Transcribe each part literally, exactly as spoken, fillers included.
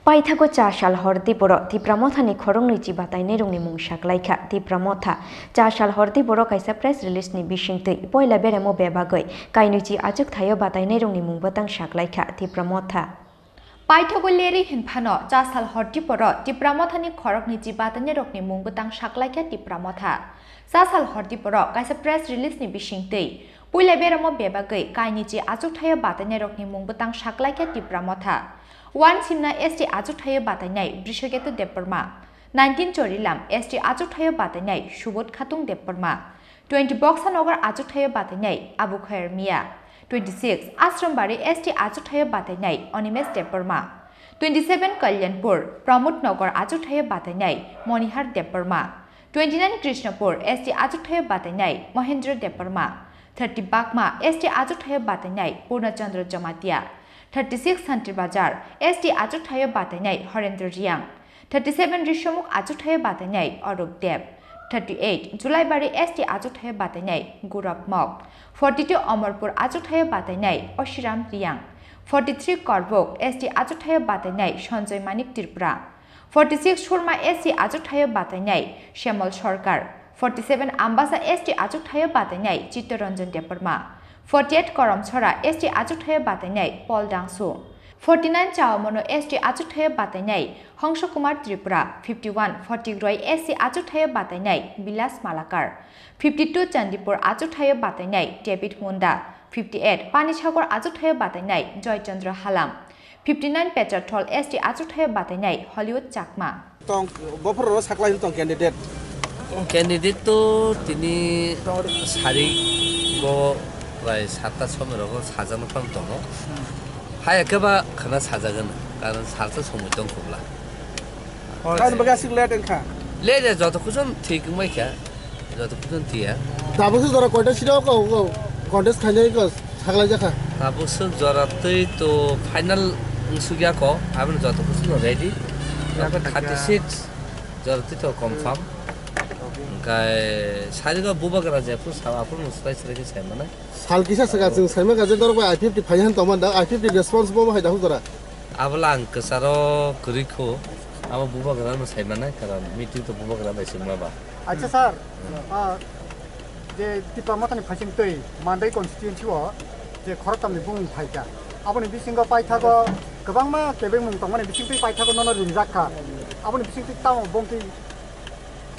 Paithago cha sal hor diboro Tipra Mothani khoroknwi chi batainairokni mung saklaikha. Tipra Motha cha sal hor diboro kaisa press release ni bisingtwi poila beremo bebagwi kainwi chi achuk thaio batainairokni mung bwtang saklaikha Tipra Motha. Paithago leri hinphano cha sal hor diboro Tipra Mothani khoroknwi chi batainairokni mung bwtang saklaikha Tipra Motha. Cha sal hor diboro kaisa press release ni bisingtwi poila beremo bebagwi kainwi chi achuk thaio batainairokni mung bwtang saklaikha Tipra Motha. One Simna S T achuk thaio batainai Brishaketu Debbarma, nineteen Chorilam S T achuk thaio batainai Subodh Khatung Debbarma, twenty Boksanagar achuk thaio batainai Abu Khair Mia, twenty six Asrambari S T achuk thaio batainai Animesh Debbarma, twenty seven Kalyanpur Pramod Nagar achuk thaio batainai Monihar Debbarma, twenty nine Krishnapur S T achuk thaio batainai Mohendra Debbarma, thirty Bakma S T achuk thaio batainai Purna Chandra Jamatia, thirty six Santir Bazar S T achuk thaio batainai Horendra Riang, thirty seven Rishamukh achuk thaio batainai Arup Deb, thirty eight Julaibari S T achuk thaio batainai Gurab Mok, forty two Amarpur achuk thaio batainai Oshiram Riang, forty three Korbuk S T achuk thaio batainai Sanjoy Manik Tripura, forty six Surma S T achuk thaio batainai Shemal Sarkar, forty seven Ambasa S T achuk thaio batainai Chittaranjan Debbarma, forty eight Karamchara S T achuk thaio batainai Paul Dangsu, forty nine Chaomono S T achuk thaio batainai Hongso Kumar Tripura, fifty one Phatigroi S T achuk thaio batainai Bilas Malakar, fifty two Chandipur achuk thaio batainai David Munda, fifty eight Panisagar achuk thaio batainai Joy Chandra Halam, fifty nine Pechathol S T achuk thaio batainai Hollywood Chakma. Tong, bophor ro saklai tong candidate. Candidate to tini sari go bai satta somoi rogo sajano phang tongo. Hai ekeba khana sajagan, karon salsa somoi tong khobla. Karon baga sik late engkha. Late joto kujon thik mai kha. Joto kujon tiya. Tabuk se jora koita sida ko, ko contest khainai ko saklai jakha. Tabuk se jora twi to final wngsugya ko, aboni joto kujon ready. Thirty six jora twi to confirm. Engkai sarigo bubagra jephu sa aphuru swrai swrai khe sai manai. Sal kisa swkang chwng sai mankha je dorok bai I P F T phai han tongmani da, I P F T response bo hai da huk jora. Abola ang kwcharo kwrwi kho, abo bubagra no sai manai, karon meeting to bubagra bai swngma ba. Acha sir, ah, je Tipra Mothani phaising twi Mandai constituency o je khoroktham ni bumung phaikha, aboni bisingo paithago kwbangma kebengmung tongmani bisingtwi paithago nono ringjak kha, aboni bisingtwi tamo bongtwi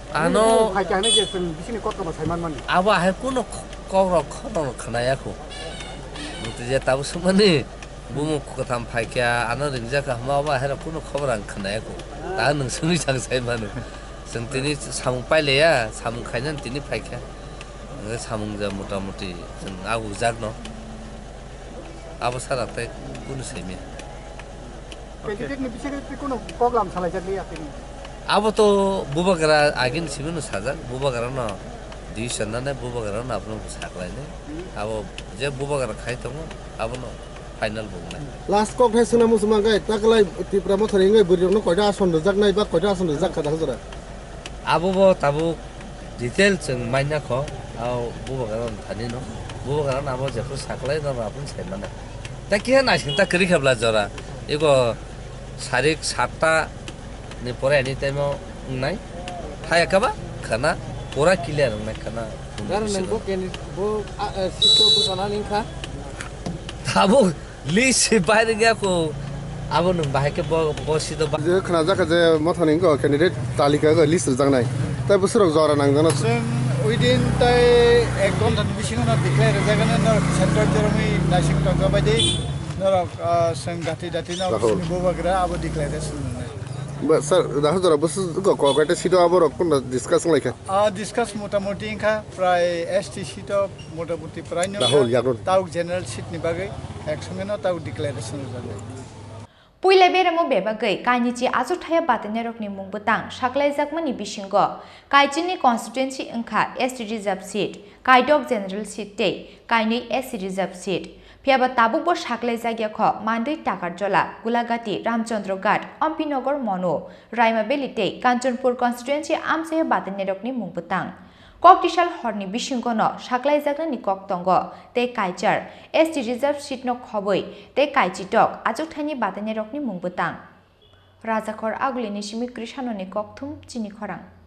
Ano phaikha hinwi je chwng bisingni kokrokno sai manmani. Abo ahai kunu kokrok khorokno khwnaya kho. Bwtwi je tabuk swngmani bumung kwtham phaikha, ano ringjak kha hwnba abo ahai rok kunu khobor ang khwnaya kho. Ta nwng swngwi chang sai mano. Chwng tini samung pailaiya, samung khainani tini phaikha. Hwnkhe samung ja mota moti chwng a ujakno. Abo sara tei kunu saimya. Candidate ni bisingtwi kuno kok lam salai jak liya tini. Abo to bubagra agin simi no sajak, bubagra no decision nane bubagra no abono saklai ne. Abo je bubagra khai tongo, abono final bung nai. Last kok hai suna musu mangkai, taklai Tipra Mothani ngai bwrwi rok no koita ason rijak nai ba koita ason rijak kha da hujura. Abo bo tabuk detail chwng maina kho, abo bubagra no thani no. Bubagra no abo jephru saklai no abo sai mana. Ta kiha naising ta kwrwi khabla jora. Ego sarik satta ni pore ani time o wngnai. Hai kaba khana pura clear wngnai khana. Garo nang bo candidate bo, a, a, seat o bwsana ning kha. Tabuk list se bai rwngya kho. Abo nwng bahai khe bo, bo seat o ba- Je khna jakha je Mothani wngkha candidate talika go list rwjaknai. Tai bwswrok jora nangjakna. Chwng within tai ek ghonta ni bisingo no declare rwjagani no central Jeremy naising tongkha bai di norok, ah, chwng dati dati no Rahul. Bwswrni bubagra abo declaration wngnai. Ba, sir, Rahul jora bwswk ko, ko, kaita seat o abo rok kunna discuss wnglaikha. Ah, discuss motamoti wngkha prai S T seat o motamoti prai no Rahul, wngkha. Yagrun. Tauk general seat ni bagwi ek songe no tauk declaration rwjagwi. Puila beremo bebagwi kainichi achukthaya batainairokni mung bwtang saklaijakmani bisingo kaichini constituency wngkha S T reserve seat, kaidok general seat tei kainwi S C reserve seat. Phiyaba tabukbo saklaijakya kho Mandwi, Takarjola, Gulagati, Ramchandra Ghat, Ampinagar, Manu, Raima Valley tei Kanchanpur constituency amchai batainairokni mung bwtang. Kok tisal horni bisingono saklaijaknani kok tongo tei kaichar S T reserve seat no khobwi tei kaichitok achukthaini batainairokni mung bwtang. Rajakhor agulini simi Krishanoni kokthum chini khorang.